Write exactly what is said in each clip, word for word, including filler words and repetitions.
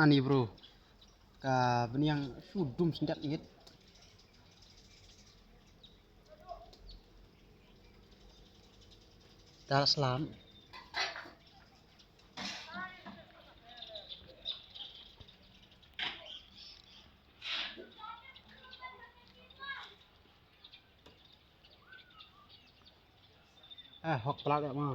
Ani bro. Ka bniang shu dum syndet ngit. Dal slam. Eh, hok plak ya ma.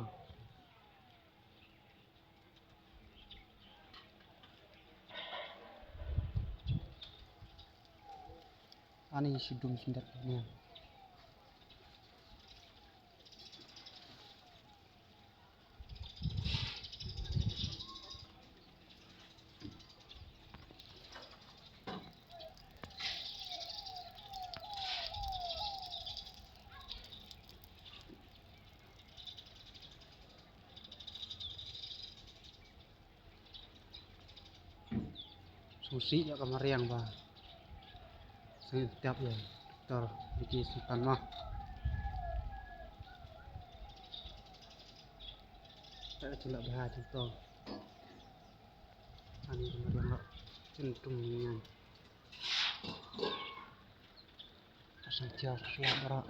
Ani shu dum syndet ne. Sngewsih ïa ka mariang ba. Sngewsih tiap ïa doktor Ricky Sultan mah. Ta ka chula bha doktor. Ani ka mariang ba. Chin tum niang. Ka sangtia ka sla bara.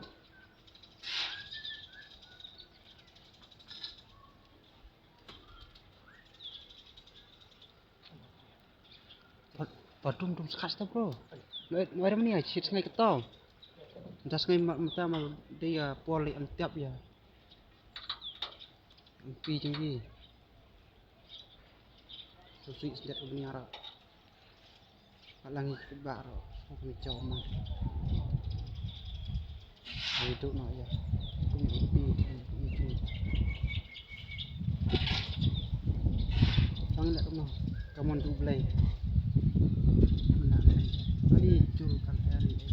Ba dum dum skas ta bro. Noi noi ramni ai chit sngai ka tau. Da sngai ma mata ma dei ya pol an tiap ya. Pi jing gi. Sngewsih syndet ka bniara. Ba lang i ba ro. Sngewsih jauh ma. Ai tu no ya. Kum pi pi pi. Bang leh kumno. Ka mon tu Blei. Mena ai. Ai jur kan ai.